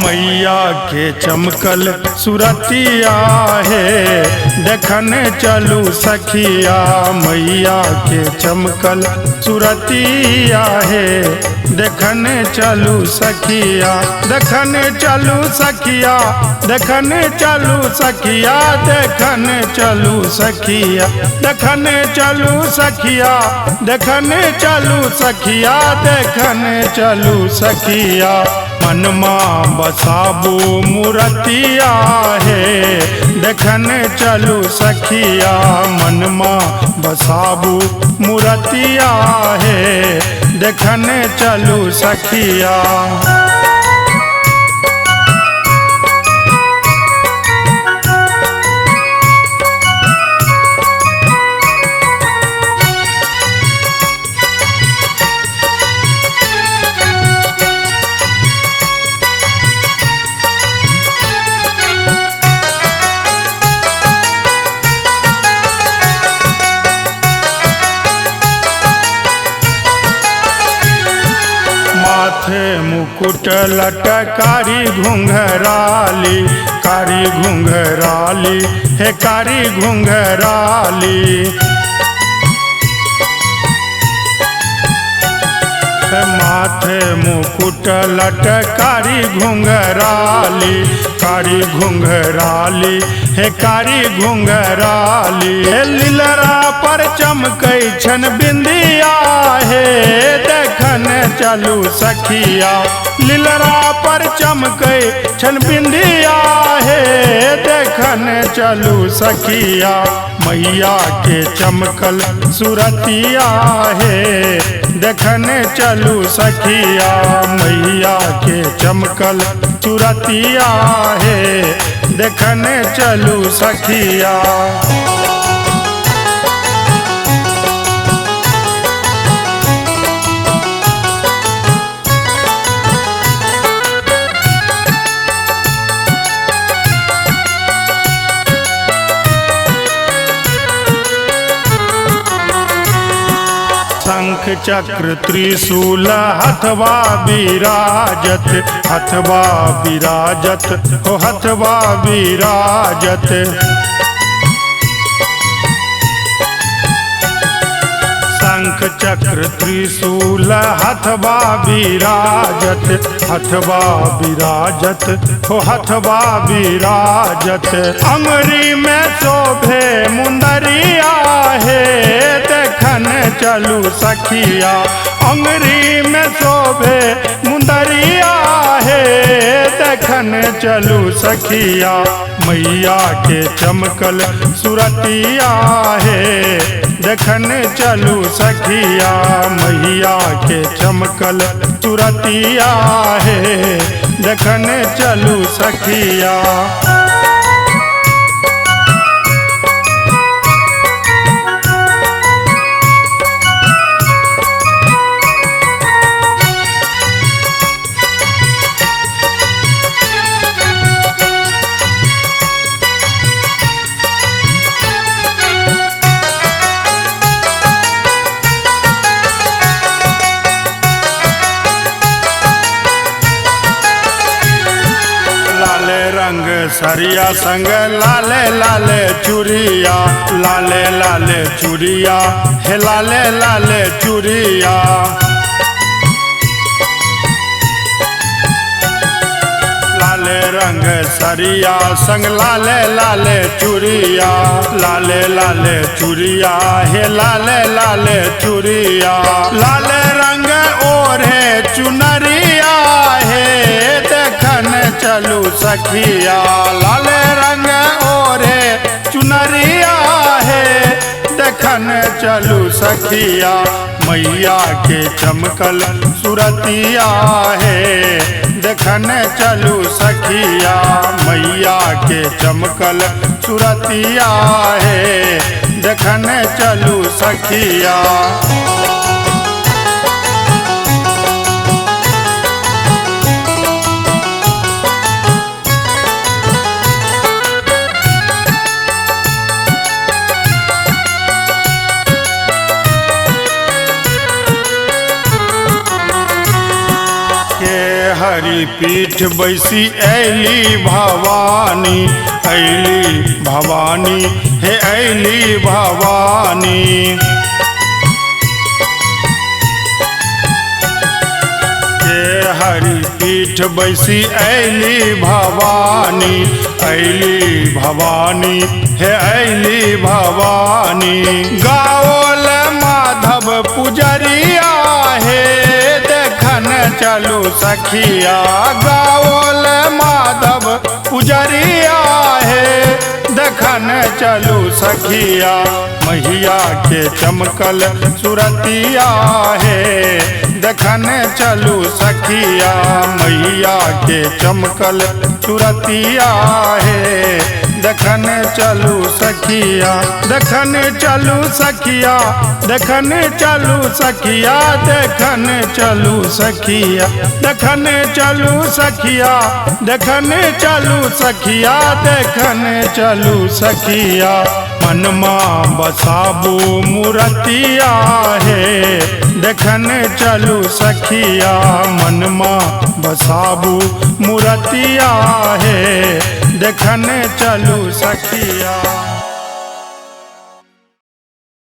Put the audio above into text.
मैया के चमकल सुरतिया हे, देखन चलू सखिया। मैया के चमकल सुरतिया हे, देखन चलू सखिया। देखन चलू सखिया, देखन चलू सखिया, देखन चलू सखिया, देखन चलू सखिया, देखन चलू सखिया, देखन चलू सखिया। मनमा बसाबू मूरतिया हे, देखन चलू सखिया। मनमा बसाबू मूरतिया हे, देखन चलू सखिया। माथे मुकुट लटकारी घुंघराली, कारी घुंघराली हे कारी घुंघराली। माथे मुकुट लटकारी घुंघराली, कारी घुंघराली हे कारी घुंघराली। हे लीलरा पर चमकै छन बिंदिया हे, देखन चलू सखिया। लीलरा पर चमकै छन बिंदिया हे, देखन चलू सखिया। मैया के चमकल सुरतिया हे, देखन चलू सखिया। मैया के चमकल सुरतिया हे, देखन चलू सखिया। शंख चक्र त्रिशूल हथवा विराजत, हथवा विराजत हो हथवा विराजत। शंख चक्र त्रिशूल हथवा विराजत, हथवा विराजत हो हथवा विराजत। अंगरी में शोभे मुंदरिया हे, देखन चलू सखिया। अंगरी में शोभे मुंदरिया हे, देखन चलू सखिया। मैया के चमकल सुरतिया हे, देखन चलू सखिया। मैया के चमकल सुरतिया हे, देखन चलू सखिया। रंग सरिया संग लाले लाले चूड़िया, लाले लाले चूड़िया हे लाले लाले चूड़िया। लाले रंग सरिया संग लाले लाले चूड़िया, लाले लाले चूड़िया हे लाले लाले चूड़िया। लाले रंग ओढ़े चुनरिया हे, देखन चलू सखिया। लाले रंग ओढ़े चुनरिया हे, देखन चलू सखिया। मैया के चमकल सुरतिया हे, देखन चलू सखिया। मैया के चमकल सुरतिया हे, देखन चलू सखिया। हरि पीठ बैसी ऐली भवानी, ऐली भवानी हे ऐली भवानी। के हरि पीठ बैसी ऐली भवानी, ऐली भवानी हे ऐली भवानी। गाओल माधव पुजरिया हे देखन चलू सखिया, गाओल माधव पुजरिया हे देखन चलू सखिया। मैया के चमकल सुरतिया हे देखन चलू सखिया, मैया के चमकल सुरतिया हे देखन चलू सखिया। देखन चलू सखिया, देखन चलू सखिया, देखन चलू सखिया, देखन चलू सखिया, देखन चलू सखिया, देखन चलू सखिया। मनमा बसाबू मूरतिया हे देखन चलू सखिया, मनमा बसाबू मूरतिया हे देखन चलू सखिया।